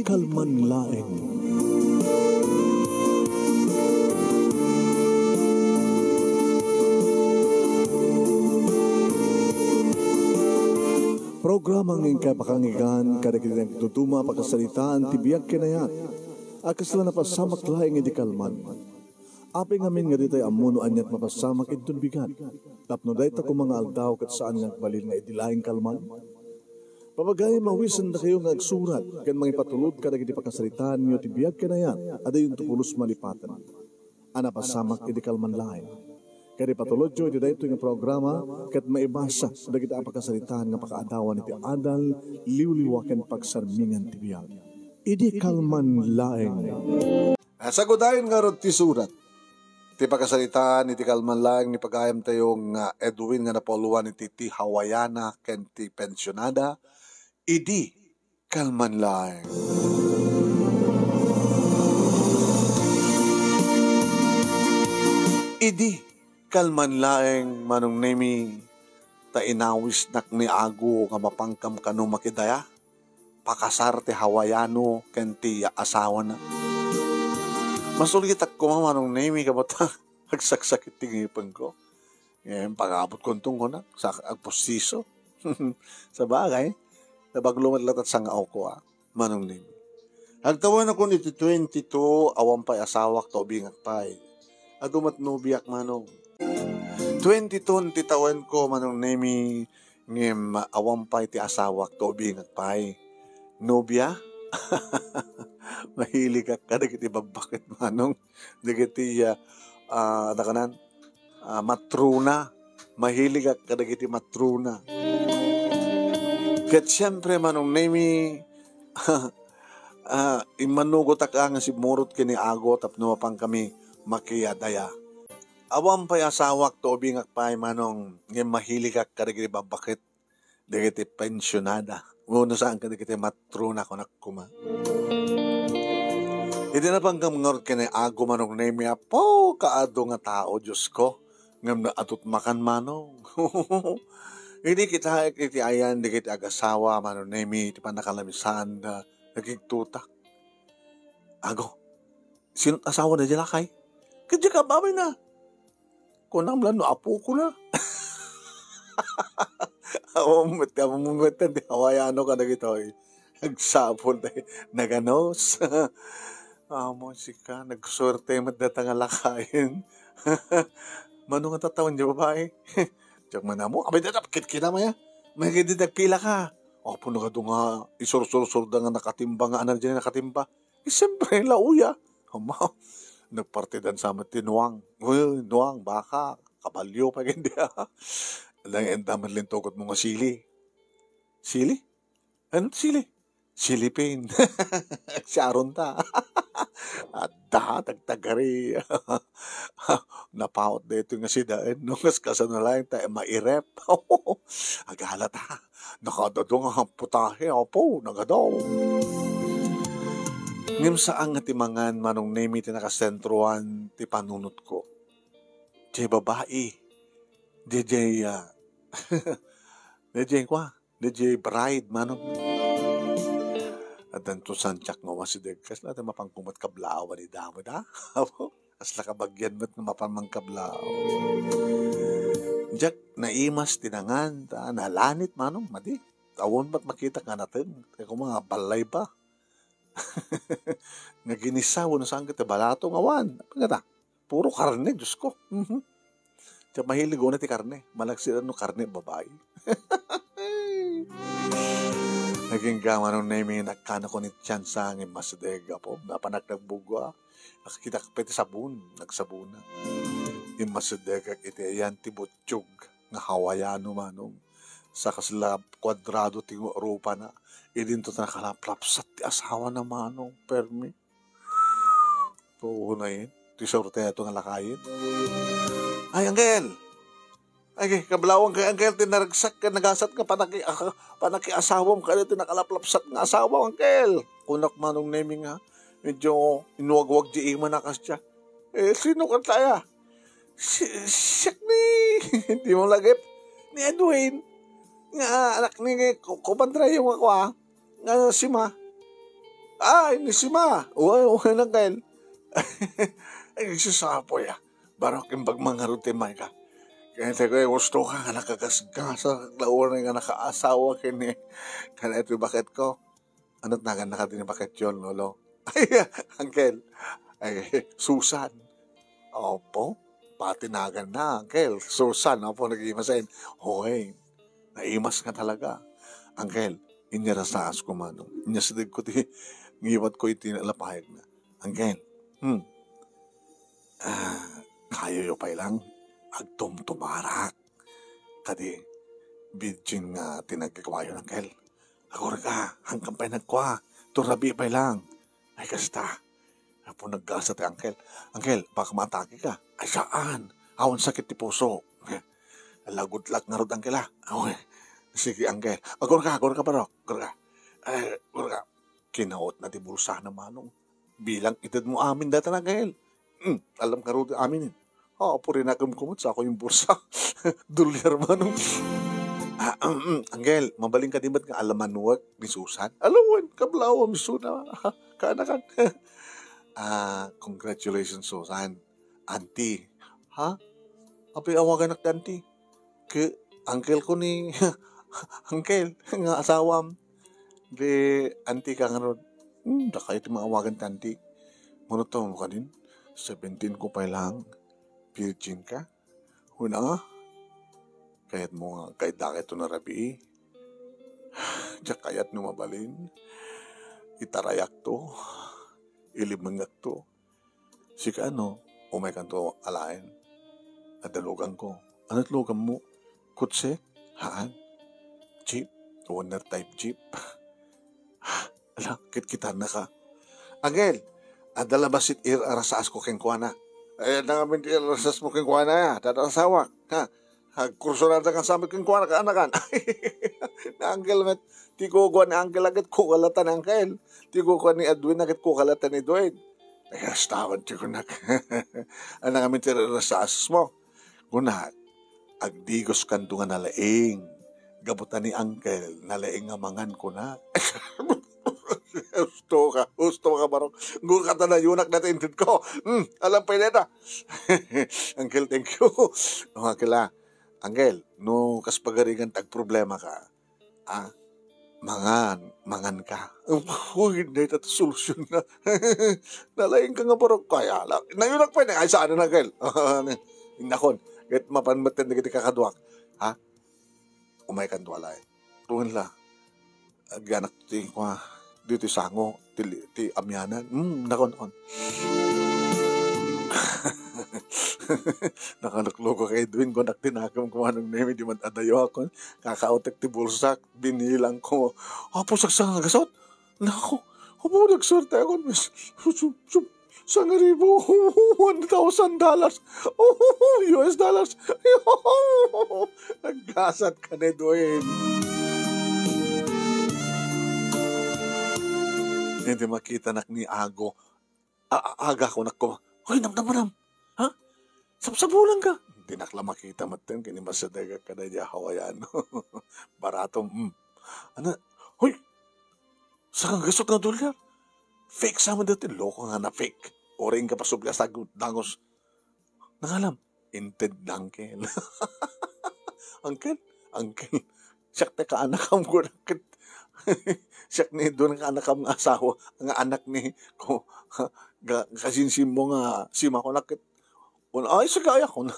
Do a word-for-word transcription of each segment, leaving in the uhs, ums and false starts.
kalman laeng. Programa nga inkay pakanggan kadagiti nagtutuma a pakasaritaan ti biag ken ayat a kasla napasamak laeng idi kalman. Apay ngamin nga ditay ammo no aniat mapasamak inton bigat, tapno dayta koma nga aldaw ket saan nga agbalin nga idi laeng kalman? Papagayam, awisendakayo nga agsurat ken mangipatulod kadagiti pakasaritaanyo ti biag ken ayat a diyonto pulos malipaten a napasamak idi kalman laeng. Ket ipatulodyo iti daytoy nga programa ket maibasa dagiti a pakasaritaan nga pakaadawan iti adal, liwliwa ken pagsarmingan ti biag. Idi kalman laeng. Ah, sagudayen ngarud ti surat. Ti pakasaritaan iti kalman laeng ni pagayamtayo nga Edwin nga napauluan iti ti Hawaiana ken ti pensionada, idi kalman laeng. Idi kalman laeng, Manong Nemi, ta inawisnak ni Ago nga mapankam kano makidaya. Pakasar ti Hawaiano ken ti asawana. Masulitak koma, Manong Nemi, kabatta agsaksakit ti ngipengko. Ngem, pag-abot kuntong kunak, sa agpustiso. Sabagay, nabaglo met latta ti sangaoka, Manong Nemi. Agtawenakon iti twenty-two, awan pay asawak, ta ubingak pay. Adu met nobiak, Manong. Twenty-two ti tawenko, Manong Nemi, ngem awan pay ti asawak, ta ubingak pay. Nobia? Mahiligak kadagiti babbaket, Manong. Dagiti, ah, ah, dakanan, ah, matrona. Mahiligak kadagiti matrona. Ket siempre, Manong Nemi, ah, immanugotak nga simmurot ken ni Ago tapno mapankami makidaya. Awan pay asawak, ta ubingak pay, Manong, ngem mahiligak kadagiti babbaket, dagiti pensionada. Wenno saan kadagiti matrona, kunak koma. Idi napankam ngarud ken ni Ago, Manong Nemi, apo, kaadu nga tao, Diosko. Ngem naatut makan, Manong. Idi kitaek iti ayan dagiti agasawa, Manong Nemi, ti pannakalamisaanda, nagigtutak. Ago, sino asawa na di lakay? Ket diak ababayna. Kunam la no apokona. Awan met, awan met ti Hawaiano kadagitoy. Agsapul tayo. Naganos. Amo, sika, nagsuerte met data nga lakayen. Mano nga tattawen di babai? Diak man amo. Abay, data, kit-, kita maya. May kiti nagpila ka. Apo, nagadu nga isursursurda nga nakatimba nga anak diay nakatimba. Eh, siyempre, lauya. Ama, nagpartidan sa amin ti nuang. Uy, nuang, baka, kabalyo pa, hindi, ah. Nang endam lintugot mo nga sili. Sili? Ano ti sili? Silipin. Si Aron ta. Adda, tagtagari. Napaut daytoy nga sidaen, no? Kas kasano laeng ta mairep. Agala ta. Nakadado nga putahe, apo, nagadaw. Ngem saan nga ti mangan, Manong Nemi, ti nakasentroan ti panunotko. Diay babai. Diay, diay, ah, diay, diay, kua? Diay, diay bride, Manong. Addanto santiak nga umasideg. Kasla ti mapanko met kablawan ni damo, da? Apo, kasla kabagian met nga mapan mangkablaw. Diak naimas ti nangan, ta nalanit, Manong, madi. Awan met makitak nga nateng. Kaya kung mga balay ba? Nga ginisa, wenno saan ket ti balato nga awan. Apay ngata? Puro karne, Diosko. Mhm. Diak mahilig unay ti karne. Malagsid no karne, babai. Nagingga, Manong Nemi, nagkanako ni tiyansa nga immasideg, apo. Napanak nagbugua. Nakakitak pay ti sabon. Nagsabona. Immasidegak iti ayan ti butiog nga Hawaiano, Manong. Sa kasla kuadrado ti rupana. Idinto ta nakalaplapsat ti asawana, Manong. Permi. Puhunayen ti suerte ato nga lakayen. Ay, Angkel! Ay, kablawang kay Angkel, ti naragsak ken nagasat nga panaki-, ah, panakiasawam kadi ti nakalaplapsat nga asawa, Angkel. Kunak, Manong Nemi, nga medyo inwagwag di ima na kasdiay. Eh, sino kanta ya? Si, siak ni, di mo lagip, ni Edwin. Nga anak ni ku-, kumpare yo nga kua, nga si Ma. Ay, ni Sima! Uy, uy, Angkel. Ay, nagsasapoy, ah. Barok, imbag mangarod ti mayka. Kaya tayo kayo, gusto ka nga nakagasgas, launay nga nakaasawa, kini. Kaya ito yung bakit ko. Ano tinagan na ka din yung bakit yun, Lolo? Ay, Angkel. Ay, Susan. Opo. Patinagan na, Angkel. Susan, opo, nag-iimasin. Hoy, naimas nga talaga. Angkel, inyarasaas ko, Manong. Inyasideg ko ti ngiwat ko iti nalapayag na. Angkel, hmm. Ah, kayo yo pay lang, agtumtumarak. Kadi, virgin nga tinagkikwayo, Angkel. Agurga, hangkan pay nagkua. Turabi pay lang. Ay, kasta. Apo nagkasa ti Angkel. Angkel, baka maatake ka. Ay, saan? Awan sakit ti puso. Lagutlak ngarud, Angkel, ah. Awan. Sige, Angkel. Agurga, agurga, baro. Agurga. Ay, agurga. Kinaot na ti bulsa na Manong. Bilang ited mo amin data na, Angkel. Hmm, alam ka rudi amin, eh. Ah, puri na kumkumot sa ako yung bursa. Dolyar, Manong. Ah, um, um, Angkel, mabalin ka di ba't nga alaman work ni Susan? Alawan, kablawam, Suna. Kanakan. Ah, congratulations, Susan. Auntie. Ha? Apay awagan ak ti auntie? Ke, uncle ko ni, uncle, nga asawam. Di, auntie ka ngarud. Hmm, dakayo ti maawagan ti auntie. Mano to, ano ka din? Seventeen ko pay lang. Virgin ka? Una nga. Kayat mo nga, kayat dakay to narabii. Diak kayat no mabalin. Itarayak to. Ilimengek to. Sika, ano, umay kanto alaen. Adda luganko. Ano ti luganmo? Kotse? Haan? Jeep? Owner type jeep? Ala, kitkitannaka. Angel, adda labasit ir-arasasko kenkuana. Ay, adda ngamin ti ir-arasasmo kenkuana, ya. Dada asawak, ha? Agkursorada kan samit kenkuana, kaanakan. Ni Angel met, ti kukua ni Angel, agit kukalatan ni Angel. Ti kukua ni Edwin, agit kukalatan ni Edwin. Ay, astawan ti kunak. Anang amin ti ir-arasasmo. Kunak, agdigos kanto nga nalaing. Gapu ta ni Uncle, nalaing nga mangan, kunak. Husto ka, husto ka, barok. Gukata na yunak dati inted ko. Hmm, alam pa yun, ah. Uncle, thank you. Oh, Uncle, ah. Uncle, no, kas pagarigan, tag problema ka. Ah, mangan, mangan ka. Uy, dayta ti solusyon na. Nalaing ka nga barok kaya. La-, nayunak pa ni, ay, saan na, Kel? Nakon, ket mapan met dagiti kakaduak. Ha? Umay kan tuwalay. Tuwen la. Agyanak ti, kua, ditoy sango, ti, ti amianan. Hmm, nakon, nakon. Nakalukluko kay Edwin, kunak ti nakem, kumanong Nemi, di man adayo akon. Kakautek ti bulsak. Binilang ko. Apo, saksanga gasot? Nako, apo, nagsuerte ako, miss. Sangaribu, one thousand dollars. U S dollars. Naggasat ka na, Edwin. Hindi makita nak ni Ago. A-, a-, aga ko, nako. Hoy, namnam, manam. Ha? Sabsabulan ka. Dinak la makita met ten, kini masadega ka na diya Hawaiano. Barato, mm. Ano? Hoy! Sanggasot nga dolyar. Fake sa man dati. Loko nga na fake. Oring ka pasubli sa dangos. Nangalam. Inted uncle. Uncle? Uncle. Siak ti kaanakam ko, ket siak ni don kaanakam nga asawa, nga anak ni ko, ga-, kasinsin mo nga si Makonak, ket un-, ay, sagaya ko na.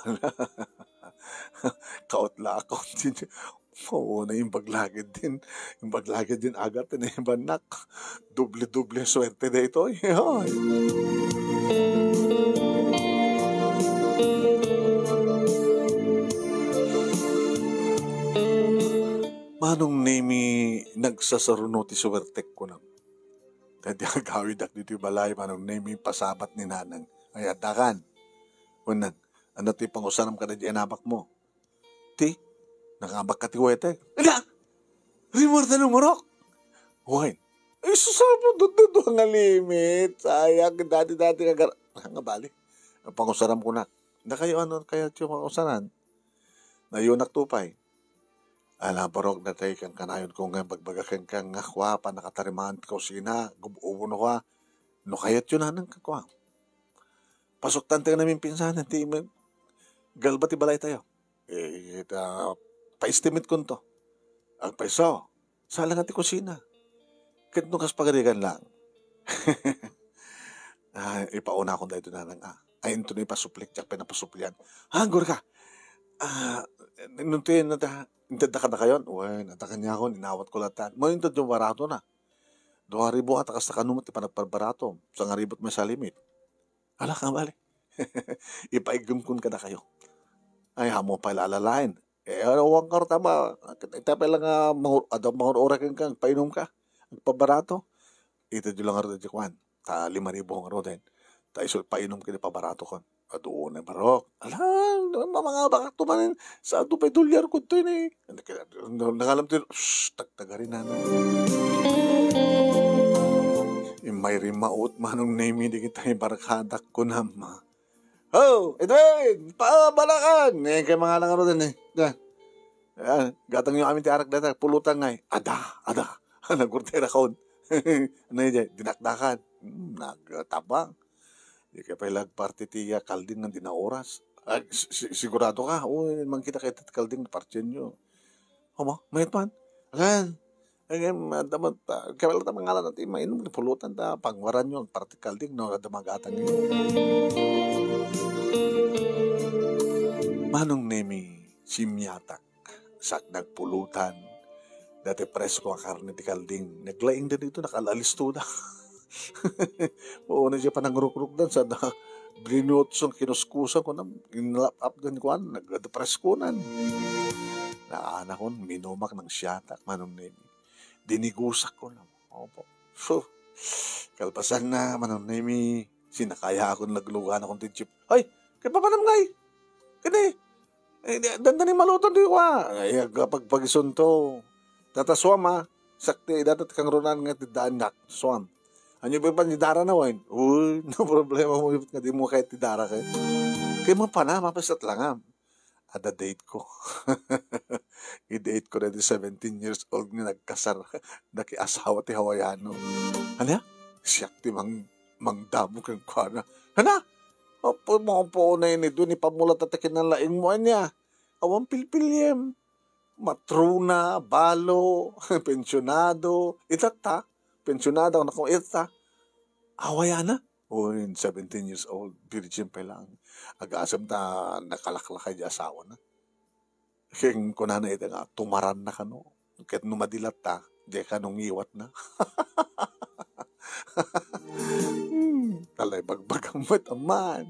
Kaot la ako. Oo, na yung paglagid din. Yung paglagid din, agat, tinibannak. Doble-doble swerte daytoy. Ay. Manong Nemi, nagsasaruno ti suwertek, kunam. Daydi agawidak ditoy balay, Manong Nemi, pasabat ni Nanang. Ay, addakan. Kunam, ano ti pangusanam kadaydi anabak mo? Ti, nangabak ka ti wetek. Ala! Rimor ta numurok! Wen. Ay, sus, apo, dududua nga limit. Sayang, dati-dati nga gar-, nga bali. Ang pangusaram ko na. Na kayo, ano, kayo, tiyo, pangusaran? Nayunak tupay. Ala, barok, datoy kankanayon ko nga bagbaga kenka nga kua, pannakatarimaan ti kusina, gub-ubo no kua. No kayatyo, nanang, ka kua. Pasuktan ti namin pinsanan, ti men-, galba ti balay tayo. Eh, ta, pa-estimate kunto. Agpayso, sala nga ti kusina. Ket no kas pagarigan lang. Ah, ipauna akon daytoy, nanang, ah. Ay, into no ipasuplik, diak pay napasuplian. Ah, agurka. Ah, nunto yan, nata-, intedda kadakayon? Wen, adda kaniakon, inawat ko latta. Mano intedyo, barato na. Dua ribu ata, kasta kano met ti panagparbarato. Sangaribu met sa limit. Ala, ka bale. Ipaiggem kon kadakayo. Ay, amo pay la alalaen. Eh, awan ngarud ta ma-, ita pay la nga mangur-, adda mangur-ura kenka, agpainumka. Agpabarato. Itedyo la ngarud ti kuan. Ta lima ribu ngaruden. Ta isu painom ken ipabarato kon. Adu unay barok. Ala, mamangabakto manen. Sa adu pay dolyar ko toy ni. Nangalam ti, shh, tagtagari, nanang. Immay rimmaut, Manong Nemi, dagiti barkadak, kunam. "Ho, Edwin, pabalakan!" Eh, kay mga lang ano din eh. Da. Ah, gatangyo amin ti arak data, pulutan ngay. Ada, ada. Nagurtera kon. Ano yun, dinakdakan. Hmm, nagtabang. Di ka pala agparti ti, ah, kalding nga di na oras. Ah, si-, si-, sigurado ka? Uy, mangkita kayo ti kalding, partienyo. Amo, mayat man. Agan, agan, madamot, ah, kaya lang ta mangalan natin, mainom, pulutan ta, pangwaran nyo, ang partikal din, no, ada magatang yun. Manong Nemi, simyatak, sak nagpulutan, dati presko a karne ti kalding, naglaing da dito, nakalalis to da. Oo, na siya panangrukrukdan, sa da, brinutson, kinuskusan ko na, inlap-ap dan kuan, nagdepreskonan. Naanakon, minumak ng siyatak, Manong Nemi. Dinigusak ko na. Opo. So, kalpasan na, Manong Nemi, sinakaya akon, naglugan akon ti jeep. Ay, kay papanam ngay? Kani? Eh, di, dandani maluton di wa. Ay, agpagpagisunto. Tata suam, ah. Sakti, data ti kangrunan nga ti daan nak. Suam. Anyo ba pan di dara na, wine? Uy, no problema mo, nga di mo kahit ti dara kayo. Kay mo pa na, mapasat lang, ah. Ada date ko. I-date ko na di seventeen years old nga nagkasar. Naki asawa ti Hawaiano. Ano ya? Siyak ti mang-, mangdamo kang kuana. Ano? Apo, mga po na yun, idun, ipamulat at kinalaing mo, anya. Awan pilpiliem. Matrona, balo, pensionado. Itatta, pensionado, ako itatta. Hawaiana? Uy, seventeen years old, virgin pa lang. Agasem ta nakalaklakay di asawa na. Ken kunana ita nga, tumaran na kano. Ket no madilat ta, di kano ngiwat na. Hmm, talay bagbagam met aman.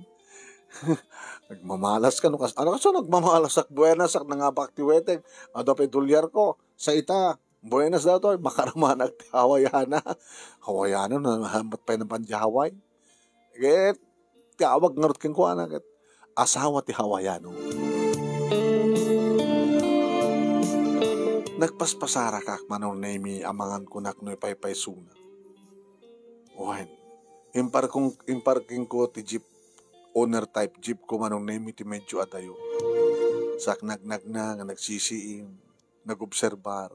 Nagmamalas kano kas-, ano kaso nagmamalas ak buenas ak nangabak ti weteng. Adu pay dolyar ko. Sa ita, buenas daw to, makaramanak ti Hawaiana. Hawaiana, nahambat pay napan di Hawaii. Ket, ti awag ngarud kenkuana, ket, asawa ti Hawaiano. Nagpaspasarak ak, Manong Nemi, amangan kunak no ipaypaysuna. Wen, imparkong, imparking ko ti jeep, owner type jeep ko, Manong Nemi, ti medyo adayo. Saknagnagna nga nagsisiim, nagobserbar.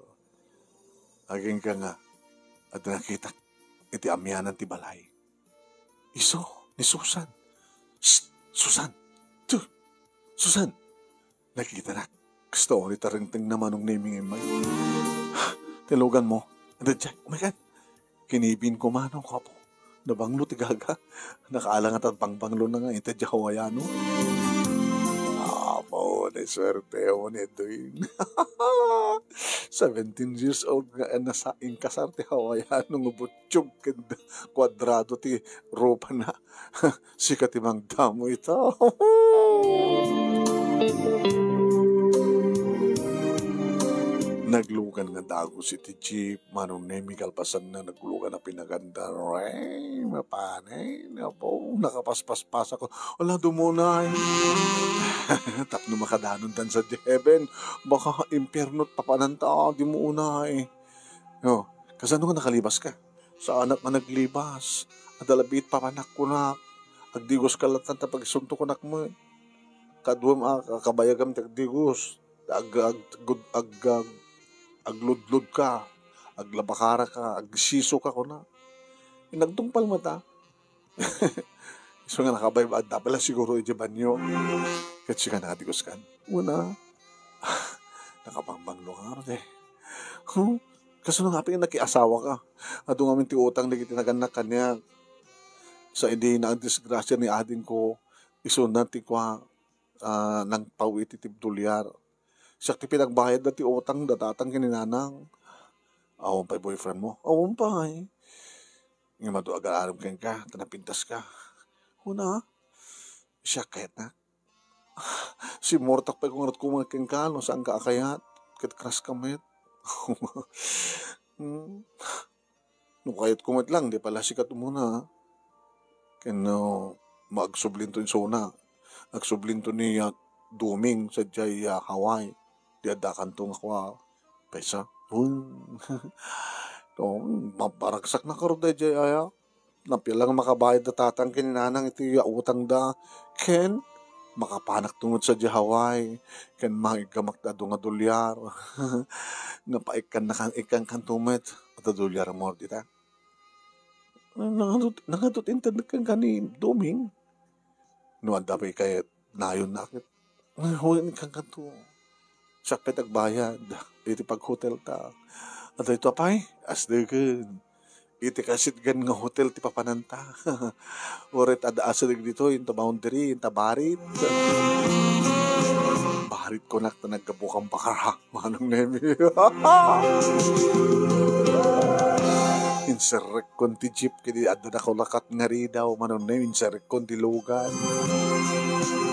Agingga nga, adda nakitak iti amianan ti balay. Isu, ni Susan. Shh! Susan! Tu! Susan! Nakitanak. Kasta ni tarengteng na Manong Nemi nga immay. Tilugan mo. Adda diay, umaykan. Kinibin ko, Manong, ko apo. Nabanglo ti gaga. Nakaalangat at bangbanglo na nga, ita di Hawaiano. Apo, ni swerte mo ni Edwin. Seventeen years old nga, eh, nasa inkasar ti Hawaiano nga butchog ken kwadrado ti rupa na. Sika ti mangdamo ita. Naglugan nga dagus iti jeep, Manong Nemi, kalpasanna, naglugan a pinaganda. Rey, mapanay, napo, nakapaspaspas ako. Ala, dumunay. Tapno makadanon dan sa heaven, baka impyerno papananta, di mo unay. No, kasano nga nakalibas ka? Saanak nga naglibas. Adda labiit papanak kunak. Agdigos ka latta ta pagisunto kunak mo. Kaduam a, kabayagam ti agdigos. Ag-, ag-, gud-, ag-, ag-, agludlod ka, aglabakara ka, agsiso ka, kuna. Nagtungpal met a. Isu nga nakabaybaag, adda pay la siguro idiay banyo. Ket sika, nadikuskan. Una, nakabangbanglo ka ngarud, eh. Huh? Kasano nga apay nakiasawa ka? Adu ngamin ti utang dagiti nagannak kaniak. Sa idi nagdisgrasia ni adingko, isuna ti kua, ah, nangpaw iti tibdulyar. Siak ti pinagbayadda ti utang da tatang ken ni nanang. Awan pay boyfriend mo? Awan pay. Ngem adu agar-arem kenka, ta napintas ka. Kuna, siak kayatna. Simmurtak pay ko ngarud koma kenka no saanka a kayat, ket crush ka met. Hmm. No kayatko met lang, di pala sika umuna. Ken, no, maagsublinto insuna. Agsublinto ni, ah, Doming sadiay, ah, Hawaii. Di addakanto nga kua, pesa. Hmm. To, mabaragsak na karo daydiay aya. Napia lang makabayad da tatang ken ni nanang iti utangda, ken makapanakto met sadiay Hawaii, ken mangiggamak da adu nga dolyar. Nga paikkan-, ikkankanto met, adda dolyar mo dita. Nangadut-, nangadut inted kenka ni Doming. No adda pay kayat nayon na ket, ah, wen, ikkankanto. Siak pay ti agbayad iti paghotelta. Adda ito, apay, asdeken. Iti kasitgan nga hotel ti papananta. Uray ta adda asideg ditoy, inta Boundary, inta Barit. Barit kunak ta naggabukan bakara, Manong Nemi. Inserrekkon ti jeep kadi adda nakulakat nga ridaw, Manong Nemi, inserrekkon ti lugan.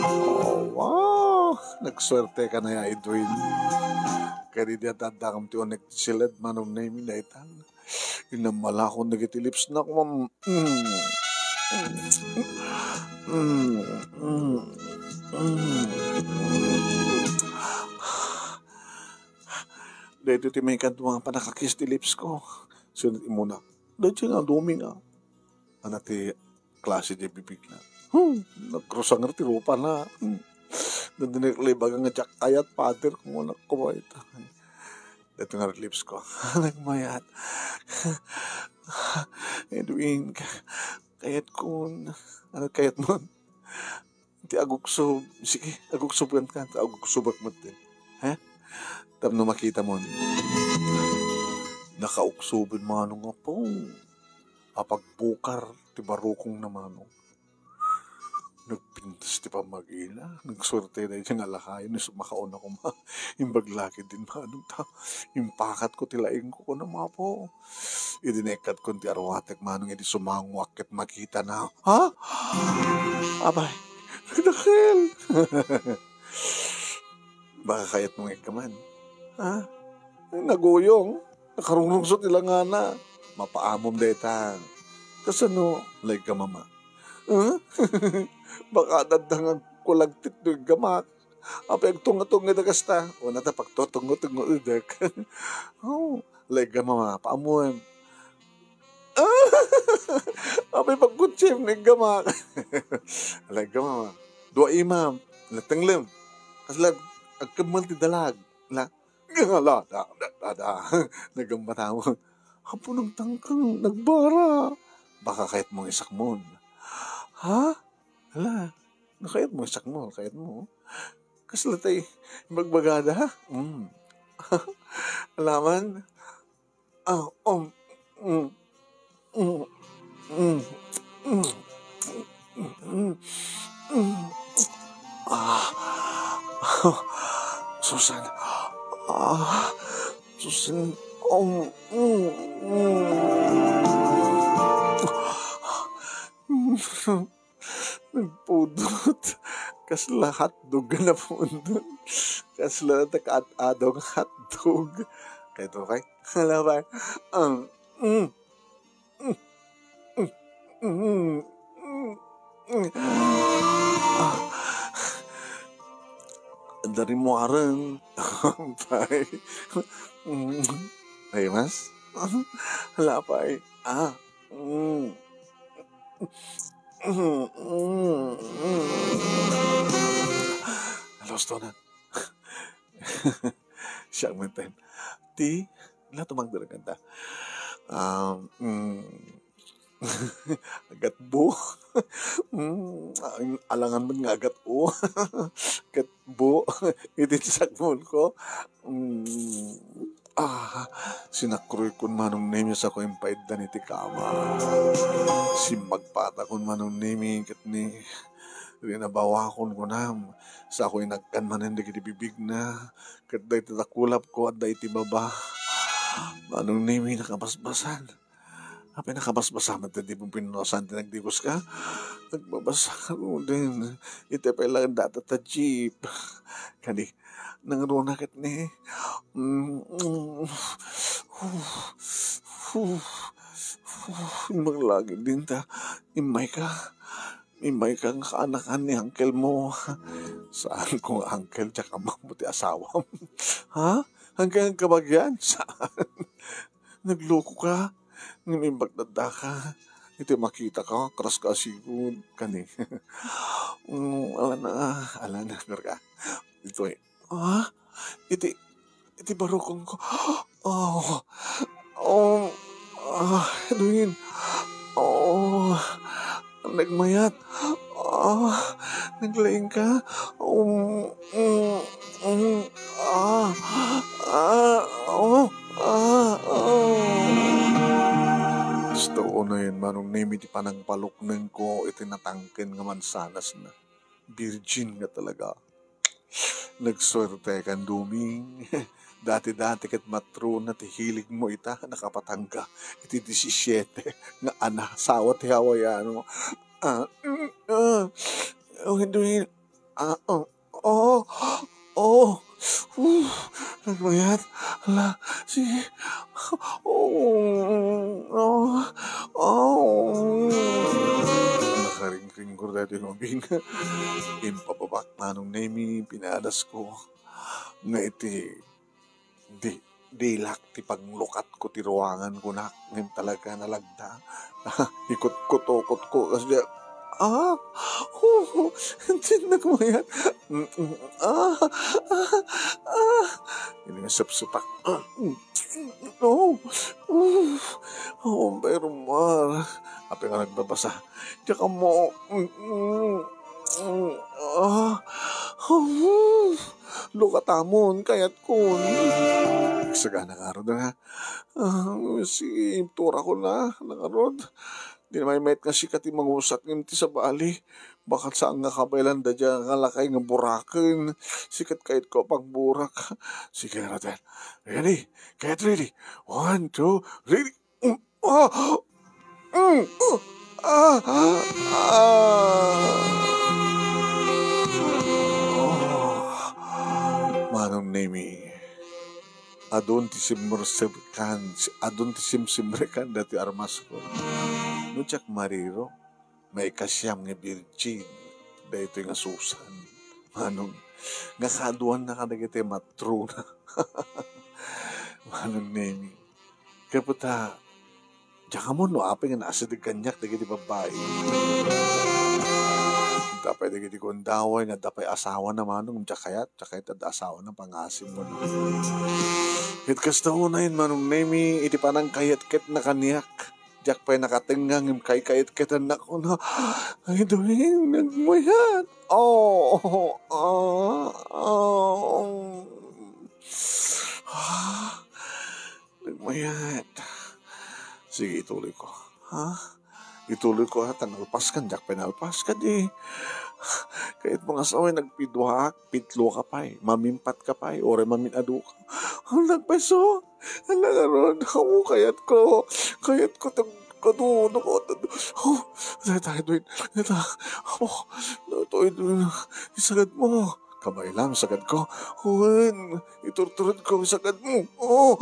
Oh, wow! Nagsuerte ka na ya, Edwin. Kadi di adda kam ti unek ti siled, Manong Nemi, daytan. Inamalakon dagiti lips na, mm, mm, mm, mm, mm. Daytoy ti maikadua nga pannakakiss ti lips ko. Sunod imuna. Daytoy nga Doming a. Anak ti klase diay bibig na. Hmm, nagrusang ti rupa na. Hmm. Nagdinaklibagan nga diak kayat, Father, kung anak ko ba ito. Daytoy nga lips ko. Nagmayat. Edwin, ka-, kayat ko. Ano kayat mo? Ti aguksob. Sige, aguksob ka, ta aguksobak met din. Ha? Tapno makita mo. Nakauksoben Manong Apo. Apagbukar ti barukong na Manong. Nagpintas ti pamagina. Nagsuerte na iti nga lakayen. Isu makauna koma. Imbag laki din Manong ta. Impakat ko ti laing ko, kuna, Mapo. Idi naikkat ko ti arwatek Manong, idi sumanguak ket makita na. Ha? Abay, nagdakkel. Baka kayat mo nga ikkaman. Ha? Naguyong. Nakarungrungsot ti langana. Mapaamom dayta. Kasano? Laig ka, mama. Huh? Baka dadda nga kulagtit no iggamak. Apay agtunga-tunga da kasta. Una ta pagtutungo-tungo dek. Oh, laig ka, mama. Paamom. Apay pagkutsem, naggamak. Laig ka, mama. Dua imam. Natenglem. Kasla agkemmal ti dalag. La, ala, da, da, da, da. Nagambata mo. Apo, nagtangkang, nagbara. Baka kayat mong isakmon. Ha? Ala, nakayat mo isakmon, kayat mo. Kasla tay, magbagada, ha? Mm. Alaman? Ah, um, mm, mm, mm, mm, mm, mm, mm. Ah, Susan. Ah, Susan. Um, mm, mm. Nagpudot. Kasla hotdog nga napudot. Kasla nakaad-ado nga hotdog. Kayat mo pay? Hala pay. Um, mm. Mm, mm, mm, mm. Ah. Dari mo aren. Pay. Mm. Ay, mas? Hala pay. Ah. Mm. Mm, mm, mm. Lostonan. Siak meten. ti, la tumangder kanta. Um, mm, agatbo. Mm, alangan man nga agatbo. Agatbo. Iti sakmol ko. Mm, ah, sinakroy kon Manong Nemi sa ko impaiddan iti kama. Simmagpata kon Manong Nemi ket ni rinabawakon kunam. Sa ko inagkan manen dagiti bibigna. Ket dayta dakulap ko adda iti baba. Manong Nemi nakabasbasan. Apay nakabasbasa met ti pumpinnosan ti nagdiguska? Nagbabasa ka ruden. Iti pay lang data ta jeep. Kadi, nangruna ket ni, mm, mm, maglagip din ta. Immay ka. Immay ka nga kaanakan ni uncle mo. Saan ko nga uncle, diak ammo ti asawam. Ha? Uncle ang kabagyan? Saan? Nagloko ka? Ngem imbag daddaka. Iti makita ka, karas ka asigud. Kani. Mm, ala na, ala na, ala na. Itoy. Ah, iti, iti barukong ko. Oh, oh, ah, Edwin. Oh, nagmayat. Ah, naglaing ka. Um, mm, mm, ah, ah, oh, ah, oh. Basta unayen, Manong Nemi, ti panangpalukneng ko iti natangken nga mansanas na. Virgin nga talaga. Nagsuerte kan Duming. Dati-dati ket matrona ti hilig mo ita, nakapatangga iti disisiete nga anak, asawa ti Hawaiano. Ah, mm, ah, oh, hindi, ah, oh, oh, oh, uh, nagmayat, ala, sige, oh, oh, oh. Nakaringring ko dati nga ubing. Impapabak Manong Nemi, pinadas ko. Nga iti di, dilak ti panglukat ko ti ruangan ko nak, ngem talaga nalagda. Ikot-kutokot ko, kas di, ah, oh, hindi nagmayat. Mm, mm, ah, ah, ah. Ini nga sapsapak. Ah, mm, mm, oh, oh, oh, pero mar. Apay nga nagbabasa. Diak ammo. Mm, mm, mm, ah, oh. Lukatamon, kayatkon. Agsagana ngarud, ha? Ah, si, tura ko na, nangarud. Di na maymayat nga sika ti mangusat ngem ti sabali. Baket saan nga kabaelan daydiay nga lakay nga buraken. Sika ti kayatko a pagburak. Sige, ngarud. Ready? Get ready. One, two, ready. Um, ah! Mm, uh, ah! Ah! Oh, Manong Nemi, adun ti simmersekan, adun ti simsimrekan dati armasko. No diak mariro, maikasiam nga birgin daytoy nga Susan. Manong, nga kaaduanna kadagiti matrona. Manong Nemi. Kaya puta, diak ammo no apay nga naasideg kaniak dagiti babbai. Adda pay dagiti gundaway nga adda pay asawana, Manong, diak kayat, diak kayat adda asawana, pangasim mo. Ket kasta unayen, Manong Nemi, iti panangkayatketna kaniak. Diak pay nakatengnga ngem kaykayatketannak, kuna, "Ay, Dwayne, nagmayat." Oh, ah, ah, ah, nagmayat. Sige, ituloy ko. Ha? Ituloy ko, ha? Ta nalpas kan, diak pay nalpas kadi. Kayat mga saway nagpiduaak, pitlo ka pay, mamimpat ka pay, uray mamin-adu ka. Ang nagpayso. Ala ngarud, aw, kayatko. Kayatko, tag-, kadu, naku, tag-, oh, dayta, Edwin, dayta, apo, dayta, Edwin, isagad mo. Kabay lang, isagad ko. Wen, iturturod ko, isagad mo. Oh,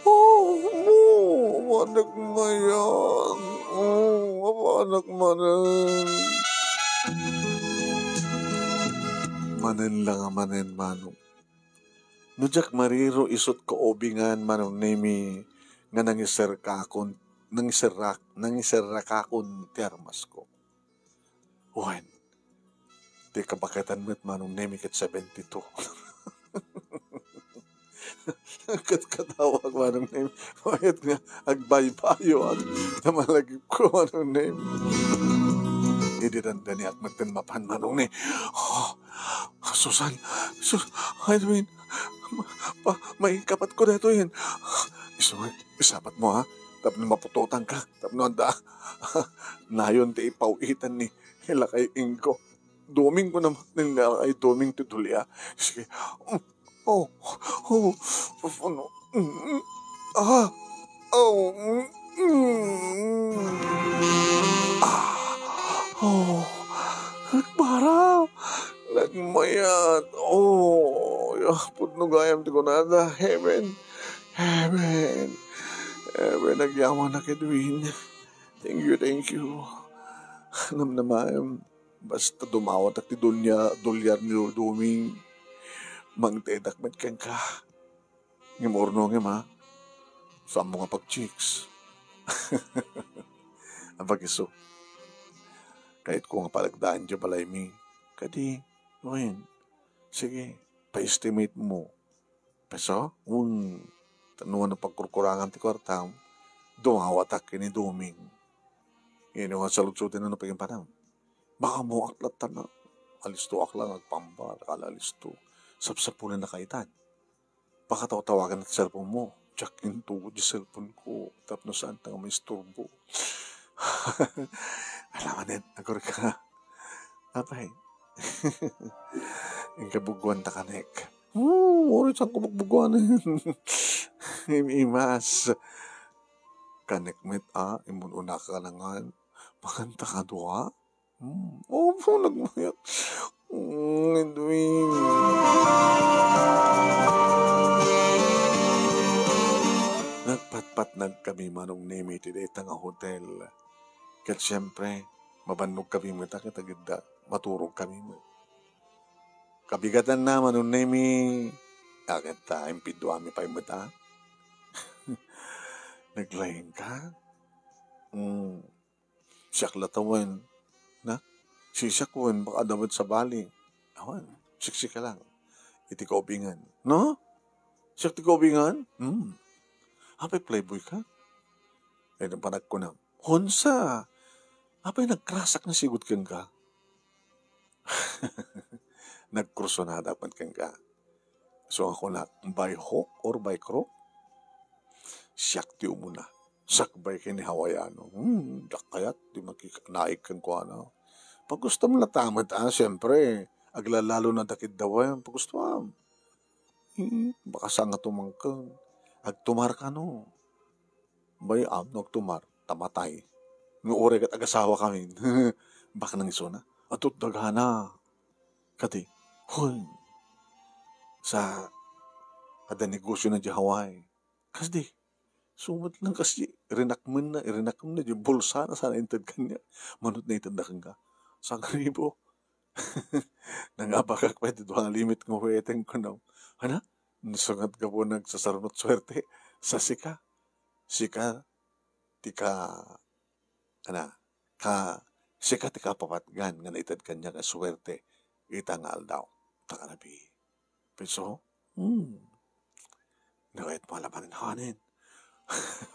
oh, mo, anak mayan. Oh, apo, anak manan. Manen lang, manen, Manong. No diak mariro, isut' ko ubingan, Manong Nemi, nga nangiserkakon, nangiserrak-, nangiserrakakon ti armasko. Wen, ti kabaketan met, Manong Nemi, ket seventy-two. Ket kadawak, Manong Nemi, mayat nga agbaybayoak ta malagipko, Manong Nemi. Idi dandaniak met ken mapan, Manong Ne-, Oh, Susan, Sus-, Edwin, pa-, maikapatko daytoyen. Isu nga, isapatmo, ha? Tapno maputotanka, tapno adda nayon ti ipaw-itan ni lakay Ingo. Doming ko naman ni lakay Doming ti dulia. Sige. Oh, oh, ano? Mm, ah, oh, mm, ah, oh, nagmara, nagmayat, oh, ya, pudno gayam ti kunada, heaven, heaven, heaven, agyamanak, Edwin. Thank you, thank you. Namnamaem, basta dumawatak ti dunia, duliar ni Doming, mangtedak met kenka. Ngem urno ngem, ha? Saanmo nga pag-chicks. Apag-isu. Kayatko nga palagdaan diay balaymi. Kadi, wen, sige, pa-estimate mo. Peso? Wen, ta no ania pagkurkurangan ti kuartam, dumawatak ken ni Doming. Ngem no nga saludsodem no pagimpanam. Baka ammoak latta na. Alistoak lang, agpambal, kala alisto. Sapsapulan na kaitan. Pakataw-tawagan ti cellphone mo. Diak intugot ti cellphone ko. Tapno saan ta nga maisturbo. Ala manen, agurka. Apay. Inka bugguanta kanek. Hmm, uri saan ko bugbuguanen. Im-imas. Kanek met, ah, imun-unaka na ngan. Makanta ka dua? Hmm. Opo, nagmayat. Hmm, Edwin. Nagpatpatnag kami, Manong Nemi, ti dayta nga hotel. Ket siempre, mabannog kami met a ket agidda, maturog kami met. Kabigatanna, Manong Nemi, a ket, ah, impidduami pay met, ah. Naglaing ka? Hmm. Siak latta wen. Na? Sisiak wen, baka adda met sabali. Awan, siksika lang. Iti kaubingan. No? Siak ti kaubingan? Hmm. Apay playboy ka? Ay, nang panagkunam. Honsa? Apay nagkrasak nga sigud kenka? Nagkursonadak met kenka. So, ako na, by hook or by crook? Siak ti umuna. Sakbay ken ni Hawaiano. Hmm, diak kayat ti makikanaig kenkuana. Pagustom latta met, ah, siempre. Aglalalo na dakit dawen. Pagustom. Hmm, baka saan nga tumangken. Agtumar kano. Bay, awan no agtumar, ta matay. No uray ket agasawa kami. Baknang isuna. Adto't dagana. Kadi, hun. Sa, adda negosiona diay Hawaii. Kasdi, sumat lang kasdi, irinakmenna, irinakmenna diay bulsana sana inted kaniak. Mano't naitedna kenka. Sangribo. Nangabakak pay ti dua nga limit nga huweteng kuno. Ana? Isu nga gapu nagsasarunot suerte. Sa sika. Sika, ti ka, ana, ka, sika ti kapapatgan nga naited kaniak a suerte ita nga aldaw. Ta kanabi. Piso? Hmm. Nakayat mo alaman hanin.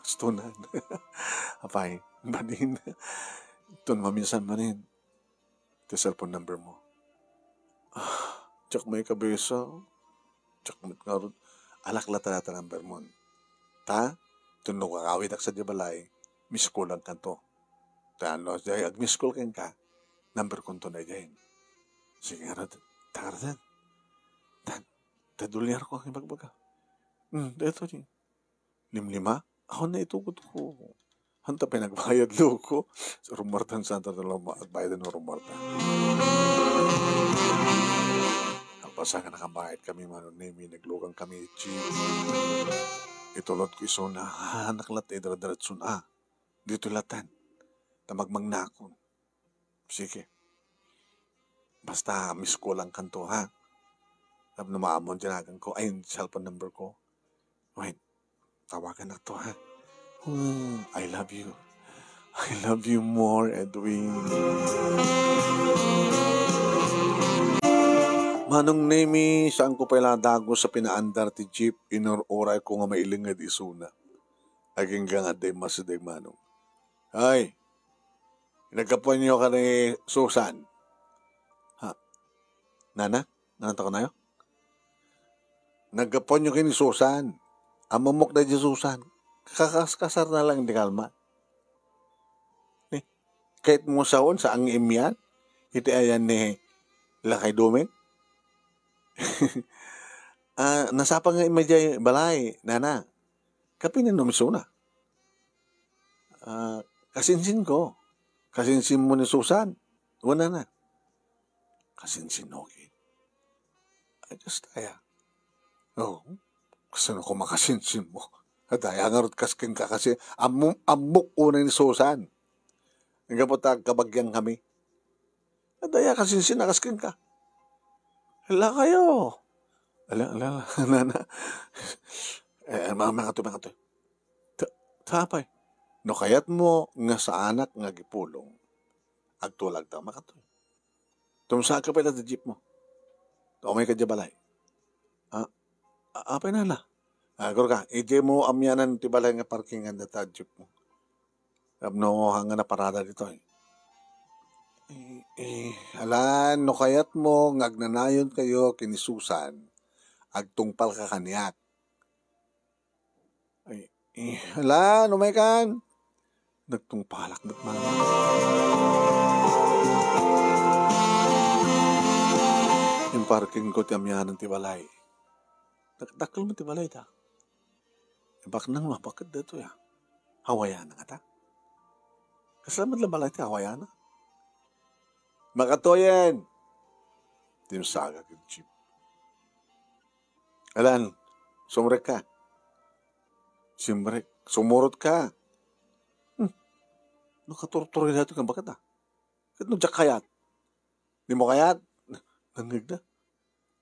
Stunan. Apay, banin. Tun maminsan manin. Ti cellphone number mo. Ah, diak maikabisa. Diak met ngarud. Alak latta dayta number mo. Ta? Tun no kakawidak sadiay balay, miss call-an kanto. Ta no, diay ag-miss call kenka, number konto na idiay. Sige ngarud. Ta ngarud. Ta, ta dolyar ko ang ibagbaga. Hmm, daytoy. Limlima? Awan na itugot ko. Anta pay nagbayad, loko. Rummuartan saan ta luma-, agbayad no rummuarta. Agpasa nga nakabayad kami, Manong Nemi, naglugan kami, Chief. Itulod ko isuna, ah, anak lat, idara-diretso na. Dito latan. Ta magmangnakon. Sige. Basta miss call-an kanto, ha? Tapno maammo ti naganko. Ay, cellphone number ko. Wait. Tawagan na to, ha? Hmm, I love you. I love you more, Edwin. Manong Nemi, saanko pay la dagus sa pinaandar ti jeep, inur-urayko nga mailinged isuna. Agingga nga adda immasideg, Manong. Ay, naggapuanyo ken ni Susan? Ha? Nana? Nana, ta kunayo? Naggapuanyo ken ni Susan? Ammok daydi Susan. Kakaskasar na lang di kalma. Eh, kayatmo saon, saan nga immian? Iti ayan ni Lakay Doming? Ah, nasapa nga immay jay balay, Nana. Kapinan no misuna? Ah, kasinsinko. Kasinsinmo ni Susan. Wen, Nana. Kasinsinmo ket? Ay, kasta aya. Oh, kasano ko makasinsinmo? Adda aya ngarud kas kenka kasi ammo-, ammok unay ni Susan. Gapu ta agkabagian kami. Adda aya kasinsin a kas kenka? Ala kayo. Ala, ala, ala, nana. Eh, ma-, makatoy, makatoy. Ta-, tapay. No kayatmo nga saanak nga agipulong, agtulagta, makatoy. Tumsaka pay ta ti jeepmo. Umayka diay balay. Ah, a-, apay, nana? Agurka, idiay mo amianan ti balay nga parkingan dayta jeepmo. Tapno haan nga naparada ditoy. Eh, eh, alan, no kayatmo nga agnanayon kayo ken ni Susan, agtungpalka kaniak. Ay, eh, alan, umaykan. Nagtungpalak met, Mama. Imparkingko ti amianan ti balay. Dak-, dakkel met ti balay ta. Ibaknang mapaket daytoy, ah. Hawaiana ngata? Kasla met la balay ti Hawaiana? Makatoyen! Timsagak iti jeep. Alan, sumrekka. Simrek, sumurotka. Hmm. Nakaturturay daytoy nga baket, ah. Ket no diak kayat? Dimo kayat? Nangngegna.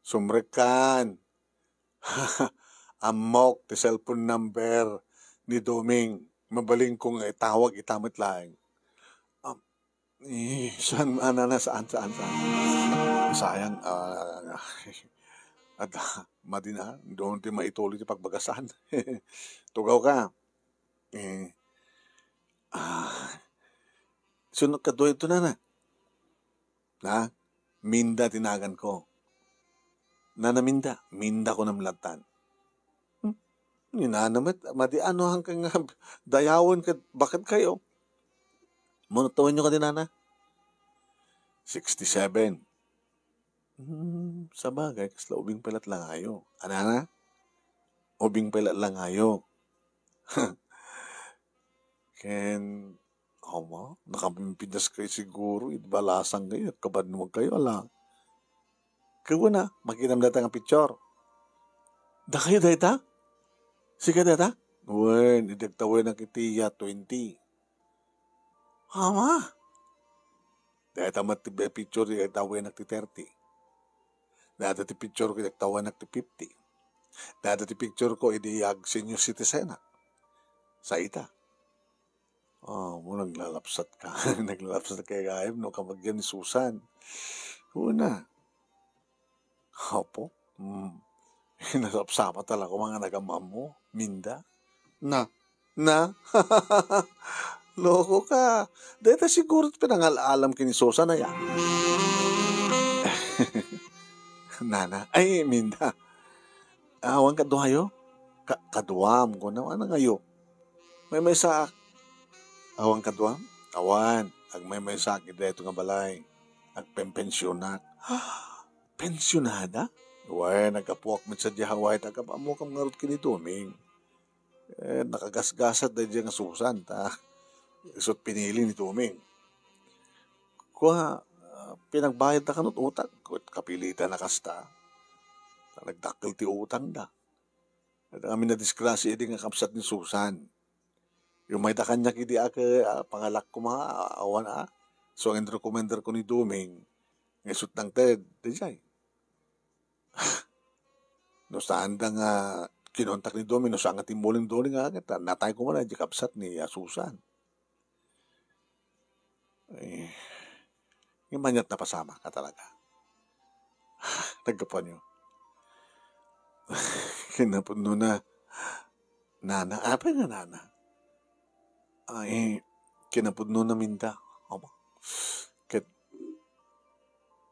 Sumrekkan. Ammok ti cellphone number ni Doming. Mabalinko nga itawag ita met laeng. Am, eh, saan, anana, saan, saan, saan? Sayang, ah, adda, madi na, doon ti maituloy ti pagbagasan. Tugawka. Eh, ah, sunod kadua ito, nana. Na, Minda ti naganko. Nana Minda, Minda kunam lattan. Hmm? Ni nana met, madi ano hangkan nga dayawen ket baket kayo. Mano tawenyo kadi, nana? Sixty-seven. Hmm, sabagay, kasla ubing pay lat langayo. Anana? Ubing pay lat langayo. Ken, ama, nakapimpidas kayo siguro, iti balasang kayo, kabannuag kayo, ala. Kaguna, makitam dayta nga picture. Dakayo dayta? Sika dayta? Wen, idi agtawenak iti iya twenty. Ama! Dayta met ti picture, idi agtawenak ti thirty. Dayta ti picture ko, idi agtawenak ti fifty. Dayta ti picture ko, idi ag-senior citizenak. Sa ita. Ah, mo naglalapsat ka. Naglalapsat ka, gayam, no, kabagian ni Susan. Una. Apo. Hmm. Nasapsapa talaga mga nagamam mo, Minda. Na, na? Loko ka. Deta siguro pinangal-alam kini Susan aya. Nana. Ay, Minda. Awan kaduayo? Ka-, kaduam, kuna, ano ngayo? Maymaysaak. Awan kaduam? Awan. Agmaymaysaak iti dayto nga balay. Agpenpensionak. Pensionada? Wen, naggapuak met sadiay Hawaii, ta agam-ammokam ngarud ken ni Doming. Eh, nakagasgasat daydiay nga Susan, ta isut pinili ni Doming. Kua, ah, pinagbayadda kano ti utang, ket kapilitan a kasta. Ta nagdakkel ti utangda. Adda ngamin a disgrasya idi nga kabsat ni Susan. Umayda kaniak idi ak, ah, pangalak koma, ah, awan, ah. So, ang recommender ko ni Doming, nga isut nangted, daydiay. No saanda nga kinontak ni Doming, no saan nga timmuling Doming, ah, ket natay koma na di kabsat ni, ah, Susan. Eh, ngem ania't napasamak a talaga. Naggapuanyo. Kinapudnona, nana. Apay nga nana? Ay, kinapudnona, Minda. Aba. Ket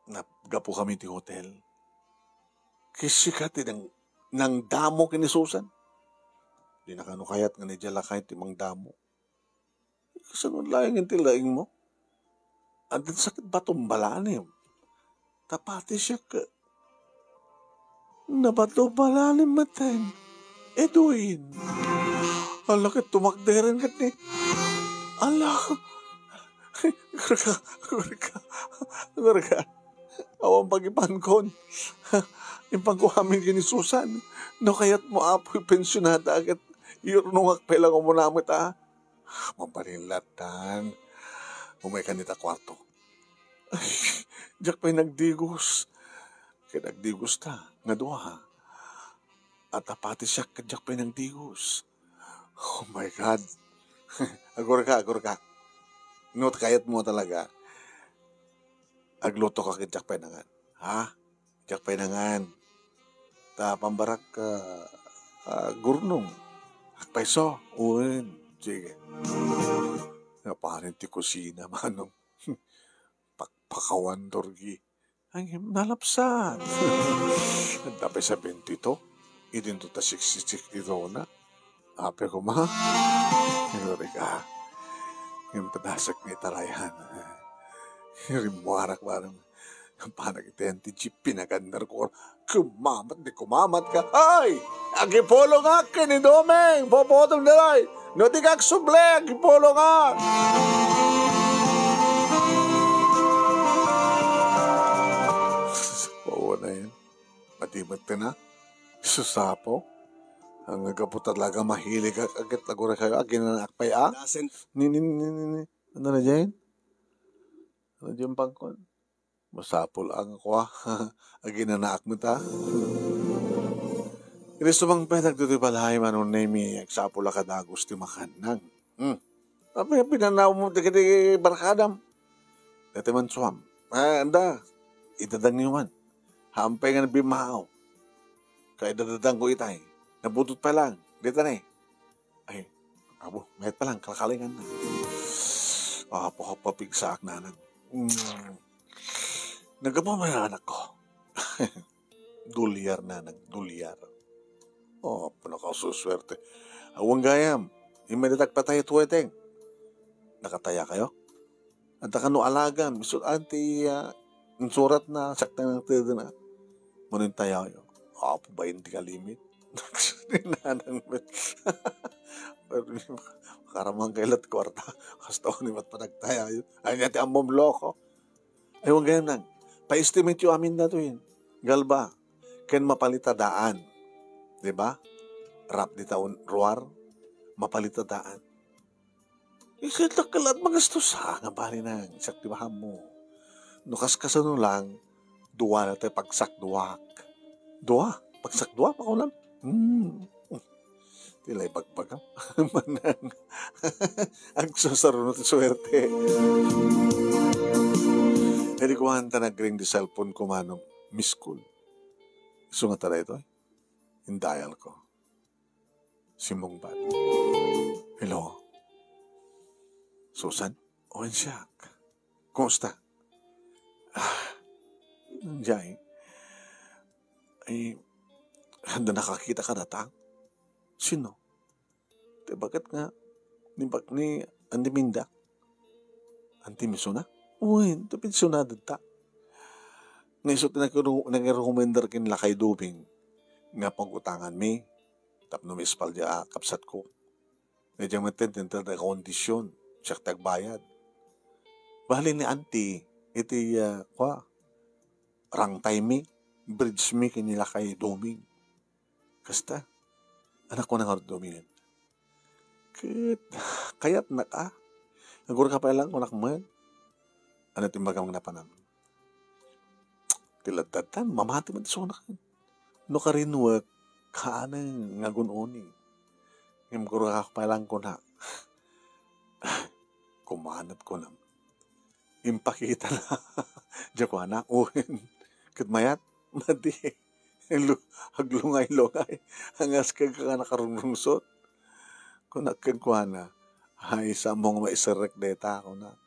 naggapu kami ti hotel. Ket sika ti nang-, nangdamo ken ni Susan. Di na kano kayat nga ni diay lakay ti mangdamo. Kasano laengen ti laingmo? Adda sakit batom balanim. Ta pati siak, nabato balanim metten. Edwin. Ala ket tumakderen ket ni. Ala. Agurka, agurka, agurka. Awan pagipankon. Impanko amin ken ni Susan. No kayatmo, Apo, ipensionada ket iyurnongak pay lang umuna met, a. Mabalin lattan. Umayka ita kuarto. Ay, diak pay nagdigos. Ket agdigosta nga dua. At apati siak ket diak pay nagdigos. Oh my God. Agurka, agurka. No kayatmo talaga, aglutoka ket diak pay nangan. Ha? Diak pay nangan. Ta pambarak, ah, ah, gurnong. Agpayso. Wen. Sige. Napanin ti kusina, manong. Pakpakawan, Dorgi. Ay, nalapsat. Adda pay sa bentito. Idinto ta siksik ti dona. Apay koma. Nagurika. Ngem padasek nga itarayan. Rimmuarak bareng. Panagitayan ti jeep, pinagandar ko. Kumamat, di kumamat ka. Ay! Agipulongak ken ni Doming! Puputom ditoy! No di ka agsubli, agipulongak! Oo na yan. Matimet ka na. Susapo. Ang nagapu talaga, mahilig ka, agit agura kayo, aginanak pa ya. Ni, ni, ni, ni, ni. Ano na dyan? Ano dyan, pangkon? Masapul ang kua. Aginanak mo ta. Iti sumangpet dagitoy balay, Manong Nemi, agsapul a kadagus ti makan. Hmm. Apay nga pinanaw mo dagiti barkadam? Dati man suam. Ah, anda. Idadang niyo man. Hampay nga nabimao. Kay dadadang ko itay. Nabudot pa lang. Dita ni. Ay, abo, mayat pa lang, kalkalingan na. Apo, apo, pigsaak, nanang. Mm. Naggapu may anak ko. Dolyar, nanang, dolyar. Oh, apo, nakasuswerte. Awan gayam, imay datag patay tuweteng. Nakataya kayo? Anta kano alagam, isu anti, ah, insurat na, sakta nang tede na. Manintayayo. Apo ba, hindi ka limit? Nanang met. Pero di maka-, makaramang kay lat kwarta. Hasta ni mat panagtayayo. Ay, niya ti ammom loko. Ay, huwag ganyan lang. Pa-estimate yo amin na to yun. Galba. Ken mapalitada daan. Di ba? Rap di taon ruar. Mapalitada daan. Iket la kalat magastos, ha, nga bali na, sakti mo. No kaskasano lang, dua na tayo pagsakduak. Dua? Pagsakduak, makulam? Hmm. Tila ibagbagam. Manang. Agsusaro no ti suerte. Edi kuan ta nagring di cellphone ko, manong, miss call. Isu nga taray to, eh. Indayal ko. Simmungbat. Hello? Susan? O, siak. Kumusta? Ah, Jai. Ay, handa nakakita ka data? Sino? Ti baket nga, ni bak-, ni Anti Minda? Anti Misuna? Uy, ti pensionada ta. Nga isu ti nakiru-, nakirekomendar ken Lakay Dubing nga pagutangan mi. Tapno mispal dia a kabsatko. Nga dia metten ti inter ti kondisyon, siak ti agbayad. Bali ni Auntie, iti, ah, kua, rangtay mi, bridge mi ken ni Lakay Doming. Kasta, anak ko na nga Doming. Ket, kayatnak a. Agurka pay lang kunak met. Ano ti imbagam nga napanam? Ti ladtadtan, mamati met isu kunak. No karinwek, kaaneng nga gun-oni. Ngem agurka pay lang kunak. Kumanet kunam. Impakita na. Diak kuana, uwen. Ket mayat, Madi, lu-, aglungay-lungay. Angas kenka nga nakarungrungsot. Kunak kenkuana, "Ay, saan mo nga maiserrek deta?" kunak.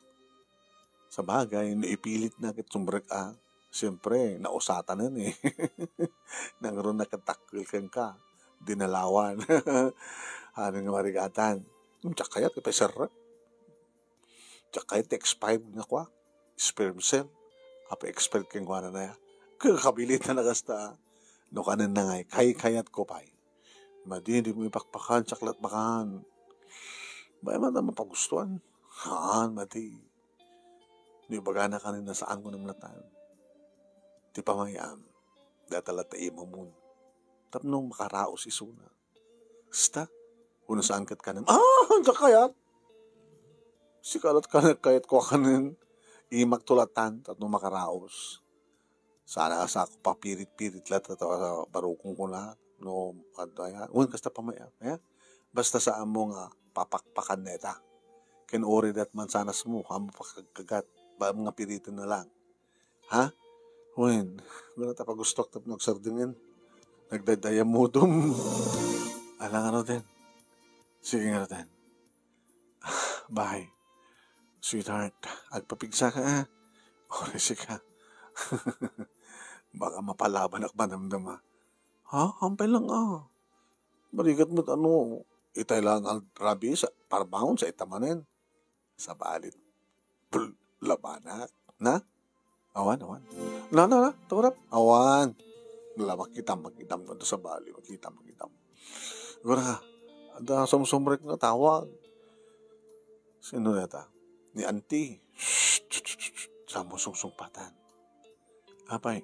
Sabagay, no ipilitna ket sumrek a, siempre, nausatanen, eh. Nangrunak ket dakkel kenka, dinalawan. Ano nga marigatan? Diak kayat, ipaiserrek. Diak kayat ti expired nga kua, sperm cell. Apay expired kenkuana na ya? Kakabilitan na kasta. No kanen na ngay, kaykayatko pay. Madi, di mo ipakpakan, saklat bakan. Bay, man, mapagustuan. Haan, madi. No ibagana kanen na saan ko namlatan. Ti pamayam, data la ta imamon. Tapno makaraos isuna. Sta? Kuna saan ket kanem? Ah, diak kayat. Sika lat kanek kayat ko kanen. Imak tulatan, tapno makaraos. Sana sa ako papirit-pirit la, ta, ta, barukong ko na. No, ano ya? Wen, kasta pa may, ya? Basta sa amo nga papakpakan neta. Ken uri dat mansanas mo, amo pakagkagat. Ba nga piriten na lang. Ha? Wen, wala ta pagustuak tapno agsardingen. Nagdaydayammudom. Ala nga ruten. Sige nga ruten. Bye. Sweetheart, agpapigsa ka, ah. Oresi ka. Baka mapalaban ak manamdama. Ha? Ampay lang, ah. Balikat mo't ano, itay lang ang rabi sa parbangon sa itamanen. Sabalit, pul-, labanak. Na? Awan, awan. Na, na, na, turap. Awan. Wala, makitam, makitam. Ito sa bali, makitam, makitam. Gura ka, ada sumsumrek nga tawag. Sino neta? Ni auntie. Shh, shh, shh, shh. Sa mo sungsungpatan. Apay,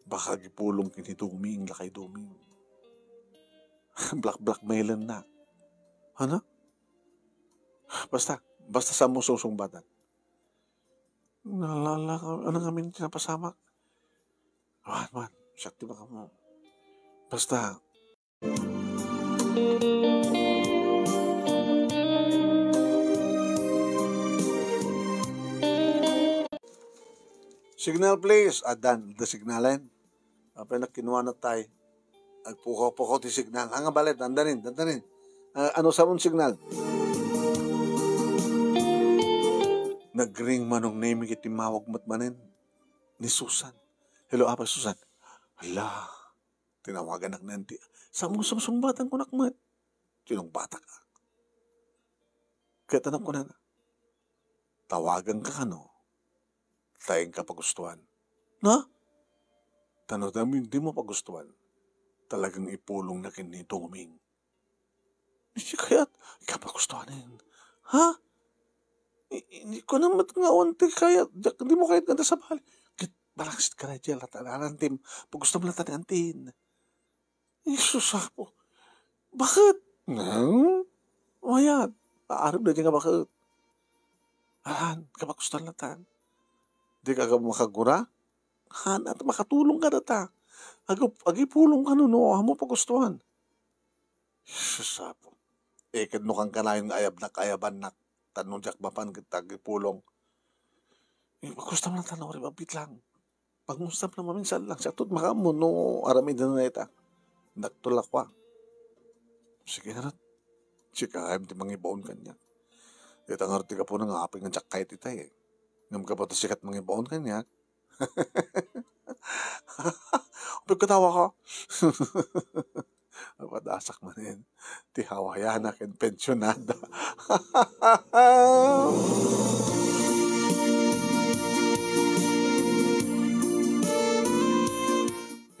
baka gipulong kini Duming, lakay Duming. Black-blackmailen na. Ano? Basta, basta sa mo sungsungpatan. Nalala ka, ano nga min tinapasamak? Wan, wan, siya ti baka mo. Basta. Signal, please. Adan, the signalen. Apay na kinuana tay. Agpukaw-pukaw ti signal. Anga balet, dandanin, dandanin. Ah, ano sa mo signal? Nagring Manong Nemi ket timmawag met manen ni Susan. "Hello, Apay Susan." Hala, tinawaganak na ti, sa mo sungsungbatangko met. Sinungbatak. Ket ano kunana? Tawagan ka kano? Ta inka pagustuan. Na? Tano dami, di mo pagustuan. Talagang ipulong na ken ni Doming. Di kayat, ikaw pagustuanen. Ha? I-, i-, kuno met nga awan ti kayat, di, di mo kayat nga da sabali. Ket, balaksit ka na dyan, lata, alantim, pagusto mo lata ni antin. Jesus, apo. Bakit? Hmm? Mayat. Aarap na di nga bakit. Alan, kapagustuan latan. Di ka makagura? Han, at makatulong ka data. Ag-, agipulong ka no, no, amo pagustuan. Jesus, apo. Eh, ket no kankanayon nga ayabnak, ayabannak. Tan no diak mapan ket agipulong. Eh, pagustuan latan, no, rebabit lang. Pagmustam na maminsan lang, siya tot makaammo no aramiden na ita. Dakto la kua. Sige na rat. Sika, ayam ti mangibaon kaniak. Ita nga rat ti gapuna nga apay nga diak kayat ita, eh. Ngem gapu ta sika ti mangibaon kaniak. Apay katawa ka? Napadasak manen ti Hawaiana ken pensionada.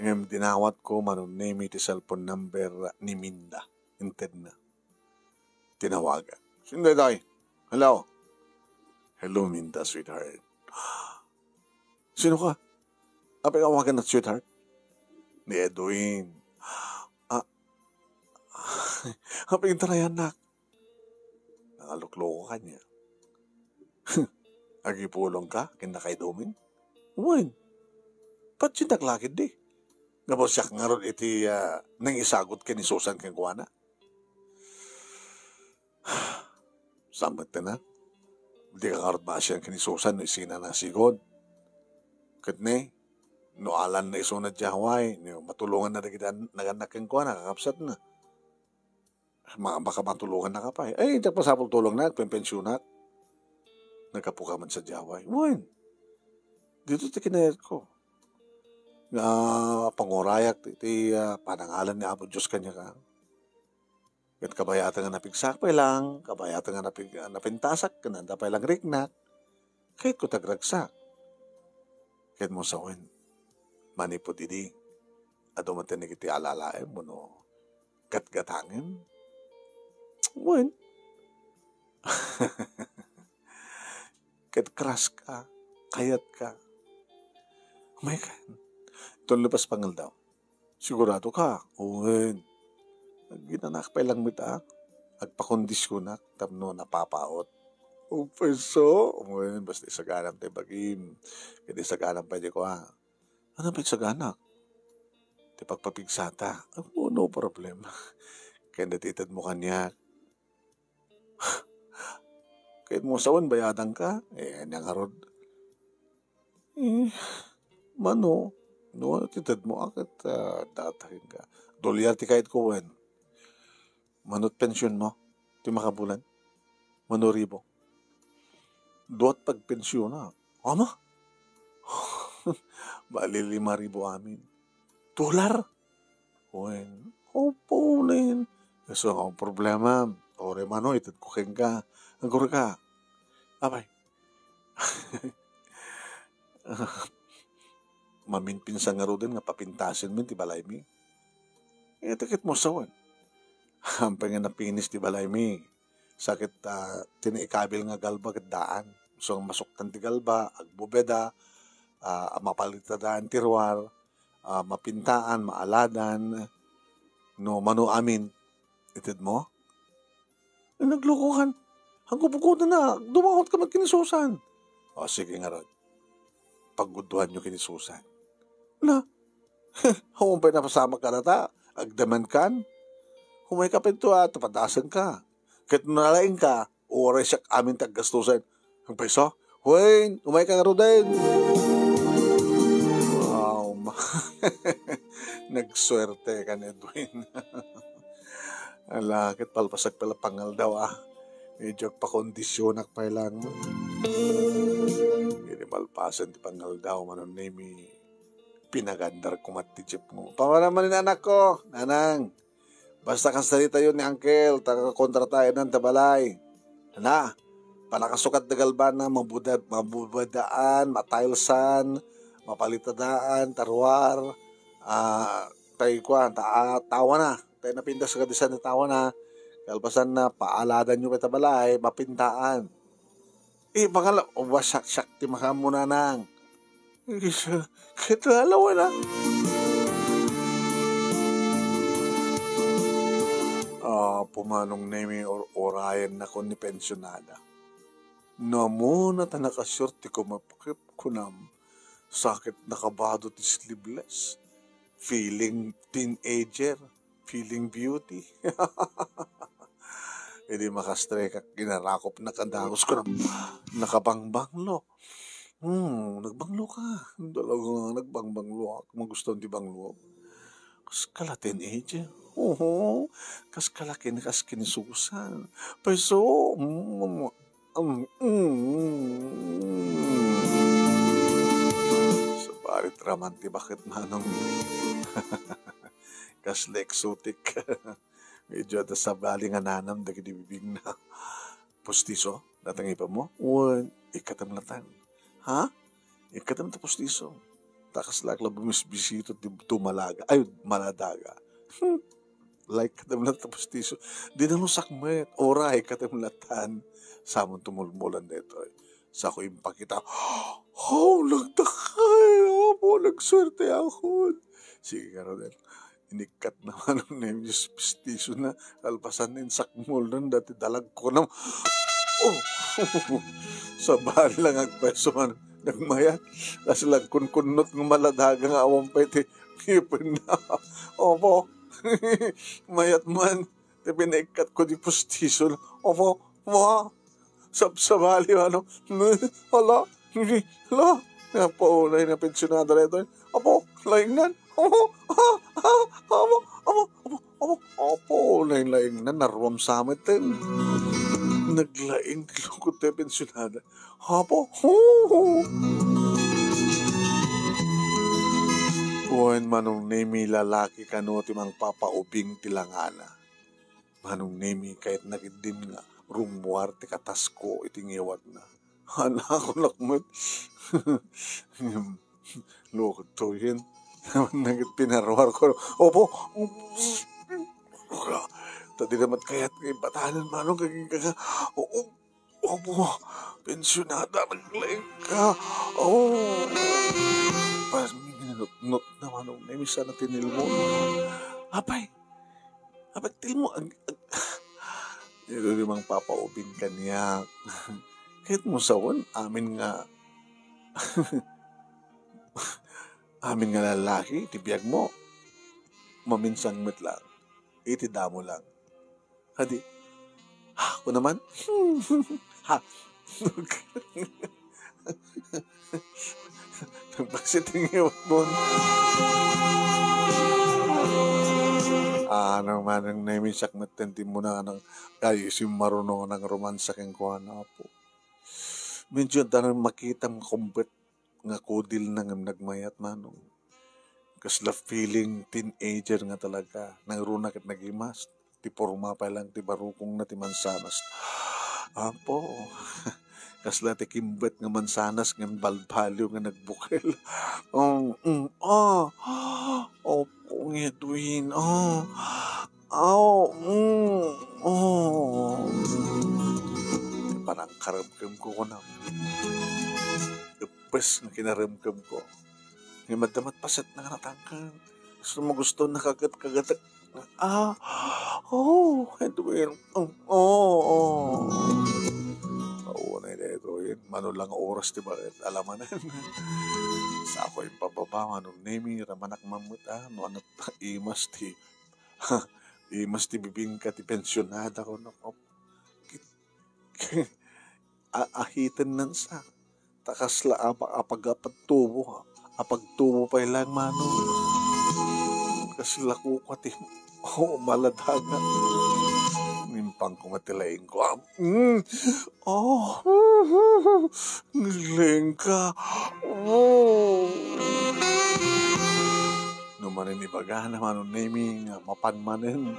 Ngem dinawatko, Manong Nemi, ti cellphone number ni Minda. Intedna. Tinawagan. Sino daytoy? Hello? Hello, Minda, sweetheart. Sino ka? Apay nga awagan na sweetheart? Ni Edwin. Ah, apay intarayannak? Nangalukloko kaniak. Agipulong ka, ken nakaidumin? Wen. Patien naglakid di. Gapu siak ngarud iti, ah, nangisagut ken ni Susan kenkuana. Sammet na. Di ka ngarud maasian ken ni Susan no isina nasigud. Ket ne, No alanna isuna diay Hawaii, no matulonganna dagiti an-, nagannak kenkuana, kakabsatna. Ma-, baka matulongannaka pay. Ay, diak masapul tulongnak, penpensionak. Naggapuka man sa diay Hawaii. Wen, ditoy ti kinayatko. Nga pangurayak ti, ti, ah, panangalan ni Apo Dios kaniak. Ket kabayatan nga napigsaak pay lang, kabayatan nga napig-, napintasak, ken adda pay lang riknak, kayatko ti agragsak. Ket mo sawen, manipud idi, adu met ti nagiti alalaem wenno gatgatangem? Wen. Ket crush ka, kayat ka. Umaykan. Ton lepas pangaldaw. Sigurado ka? Wen. Aginanaak pay lang met a. Agpakondisionak tapno napapaot. O, pweso? Wen, basta isaganam ti bagim. Ket isaganam pay di kua. Ano pay isaganak? Ti pagpapigsata. Oh, no problem. Ken dati itedmo kaniak. Kayatmo sawen, bayadanka? Eh, ania ngarud? Eh, mano, no, ti itedmo, a, ket, ah, dataenka. Dolyar ti kayatko wen. Mano ti pensionmo? Ti makabulan? Mano ribu? Duat pagpensionak. Ama? Bali lima ribu amin. Dolar? Wen, opo, nen. Isu nga problema. Uray mano, itedko kenka. Agurka. Apay. Maminpinsan ngaruden nga papintasenmi ti balaymi. Ket kayatmo sawen. Apay nga napinis ti balaymi. Sakit, ah, ti naikabil nga galba ket daan. So, masuktan ti galba, agbubeda, ah, mapalitadaan ti ruar, ah, mapintaan, maaladan, no mano amin. Itedmo? Eh, naglokokan. Aggubugodanna, dumaot ka met ken ni Susan. O, sige ngarud. Pagguduanyo ken ni Susan. Na, awan pay napasamak kadata, agdamag kan. Umayka pay ditoy a, tapadasenka. Ket no nalaingka, uray siak amin ti aggastusen. Agpayso? Wen, umayka ngaruden. Wow, ma-, nagsuerteka ni Edwin. Ala, ket palpasak pay la pangaldaw, a. Medyo agpakondisionak pay lang. Idi malpasen ti pangaldaw, Manong Nemi, pinagandar koma ti jeepmo. Pamanamanin, anakko, nanang. Basta kasta ditayo ni Uncle, ta kontrataenna ti balay. Na, panakasukat da galbana, mabuda-, mabubedaan, matilesan, mapalitadaan, ta ruar, ah, tay kuan, ta, ah, tawana. Tay napintas kadisan ti tawana. Kalpasanna, paaladanyo pay ta balay, mapintaan. Eh, bangala, o, basaksak ti makaammo, nanang. Isa, ket lalaw na. Ah, pumanong Nemi or-, orayen nakon ni pensionada. Namuna ta nakasure ti kumapkep kunam. Sakit nakabado ti sleeveless. Feeling teenager. Feeling beauty. Idi makastrekak, ginarakop na kadagus ko na nakabangbanglo. Hmm, nagbanglo ka. Talaga nga nagbangbanglok. Magustuhan ti banglo. Kas kala teenager. Oo. Kas kala ken, kas kinsusan. Peso. Mm, mm, mm. Sabalit raman ti baket manong. Kas la exotic. Medyo adda sabali nga nanam dagiti bibingna. Pustiso? Data nga ipammo? Wen, ikkatem latan. Ha? Ikkatem ta pustiso. Ta kasla ak la bumisbisito ti tumalaga. Ay, maladaga. Hmm. Like, katem latan ta pustiso. Di na rusak met. Ora, ikkatem latan. Samon tumulmulan detoy. Sako impakita. Oh, nagdakay. Apo, nagsuerte ako. Sige, Karodel. Inikkat na manong Nemius, pustiso na, kalpasan na insakmol na dati dalag ko na. Oh! Sabali lang agpeso man, nagmayat, kasi lang kunkunnot nga maladaga nga awan pay ti ngipin na. Opo, mayat man, ti pinaikkat ko di pustiso na. Opo, wa, sabsabali, ano, ala, ala, napaunay na pensionada na ito. Apo, laingnan. Apo, ah, ah, apo, apo, apo, apo, apo, laing-laingnan, naruam sa met ten. Naglaing ti lukot ti pensionada. Apo, hu, hu. Wen Manong Nemi, lalaki kano ti mangpapaubing ti langana. Manong Nemi, kayatna ketdin nga rummuar ti katasko iti ngiwatna. Hala, kunak met. Lukot to yen. Naman nagit pinaruar ko. Opo. Ta di naman kayat nga ibatanan, Manong, kag-, kag-, oo. Opo, pensionada, naglaing ka. Oh. Pas, minutnot na Manong Nemi, sana tinilmo. Apay, apay, tilmo, ag-, ag-, ito di mangpapaubing kaniak. Kahit mo sawan, amin nga, amin nga lalaki, iti biag mo, maminsang met lang. Iti damo lang. Kadi, ha, ako naman? Ha? Nagpaksit ang iwat mo. Ah, ano, Manong Nemi, siak met ti muna, ano, ay, isu marunong nang romansa kenkuana, apo. Medyo adda nang makita nga kumbet nga kudil na ngem nagmayat, Manong. Kasla feeling teenager nga talaga. Nangruna ket nagimas. Ti porma pay lang ti barukongna ti mansanas. Apo, kasla ti kimbet nga mansanas ngem balbaliw nga nagbukel. Oh, mm, ah. Opo, nga Edwin, ah. Aw, mm, oh. Panangkaremkemko, kunam. Eppes nga kinaremkemko. Nga maddamat paset na nga natangken. Gusto mo gusto na kagat-kagatek. Ah, oh, Edwin. Oh, oh, oh. Maunay na ito, yun. Mano lang oras, di ba? Alamanan. Sa ako yung pababa, Manong Nemi, ramanak mamut, ah. No, ano, imas ti, imas ti bibingka ti pensionada ko, no? A-, ahiten nan sa. Ta kasla apa-, apag-, apagtubo, ha? Apagtubo pay lang, Manong. Kasla kukua ti, oh, maladagan. Nimpang ko nga ti laing ko. Ah, mm. Oh. Naglaing ka. Oh. No manen ibagana, Manong Nemi, nga mapan manen.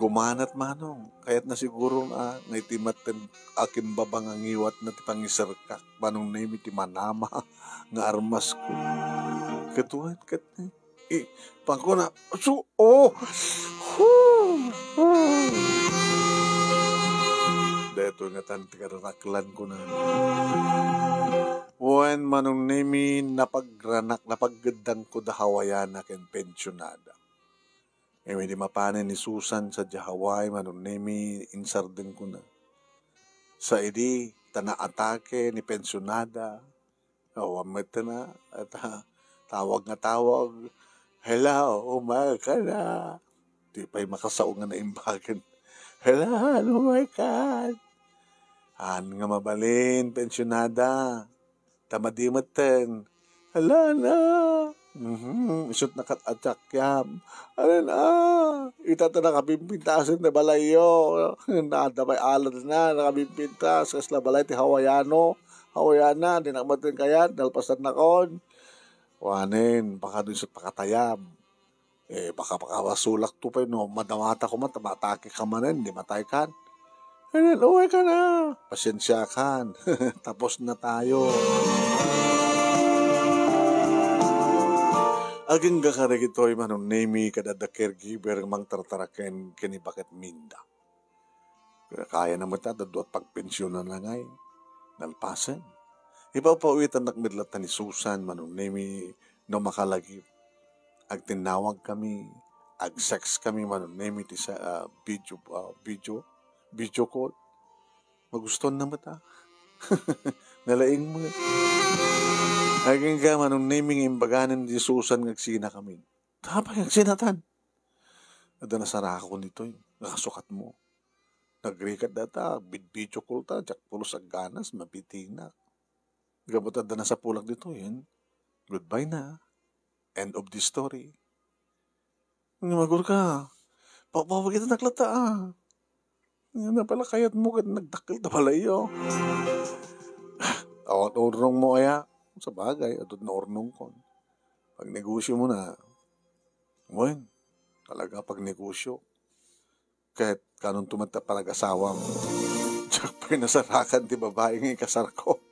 Gumanat, Manong. Kayatna siguro nga, nga iti met ten akimbaba nga ngiwatna ti pangiserkak, Manong Nemi, ti manama nga armasko. Ket wen, ket, eh, pangkuna, su-, oh! Hu! Hu! Daytoy ngatan ti kararaklan ko na. Wen, Manong Nemi, napagranak, napaggeddangko da Hawaiana ken pensionada. Ngem idi mapanen ni Susan sadiay Hawaii, Manong Nemi, insardengko na. Sa idi, ta naatake ni pensionada, awan met na, at, ah, tawag nga tawag, "Hello, umay ka na." Di pay makasao nga naimbagen. "Hello, umay ka." An nga mabalin, pensionada. Ta madi metten. Hala na. Mhm, isut' na kat-, attack yam. Hala na. Ita ta nakabimpintasen ti balayyo. Naadda pay alad na, nakabimpintas. Kasla balay ti Hawaiano. Hawaiana, di nak metten kayat, nalpasan nakon. Wanen, baka no isut' pakatayam. Eh, baka, baka masulak to pay no madamata ko man, ta maatake ka manen, di matay kan. Ayan, uwi ka na. Pasensya kan. Tapos na tayo. Agingga ka dagitoy, Manong Nemi, kada da caregiver nga mangtartaraken ken ni Baket Minda. Kayana met a, dua't pagpensionan na ngay. Nalpasen. Ipawpawitannak met latta ni Susan, Manong Nemi, no makalagip. Agtinnawag kami, ag-sex kami, Manong Nemi, ti sa, ah, video, ah, video, video call. Magustuhan na met a. Nalaing met. Agingga, Manong Nemi, nga imbaganen ni Susan nga agsina kami. Tapay, agsinatan. Adda nasarakon ditoy, nakasukat mo. Nagrigat data, bid-, video call ta, diak pulos agganas, mabitingnak. Gapu ta adda nasapulak ditoy, eh. Goodbye na. End of the story. Nga magurka, papawagitan nak latta, ah. Nga napalakayat mo ket nagdakkel ta pala iyo. Awan urnong mo aya? Sa bagay, adun na urnong kon. Pagnegosyo mo na. Wen, talaga pagnegosyo. Ket kanunto met ta panag-asawam. Diak pay nasarakan ti babai nga ikasarko.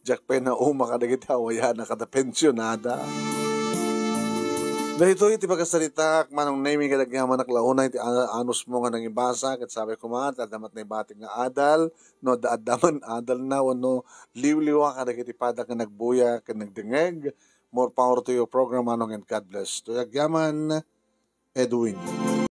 Diak pay nauma kadagiti awayan a kada pensionada. Daytoy ti pakasaritaak, Manong Nemy, kadagiti anak la unay ti a-, anus mo nga nangibasa, ket sabi koma, adda met naibatik nga adal, no adda, adda man adal na, wenno liwliwa kadagiti padak nga nagbuya ken nagdengngeg. More power to your program, Manong, and God bless. Toy agyaman, Edwin.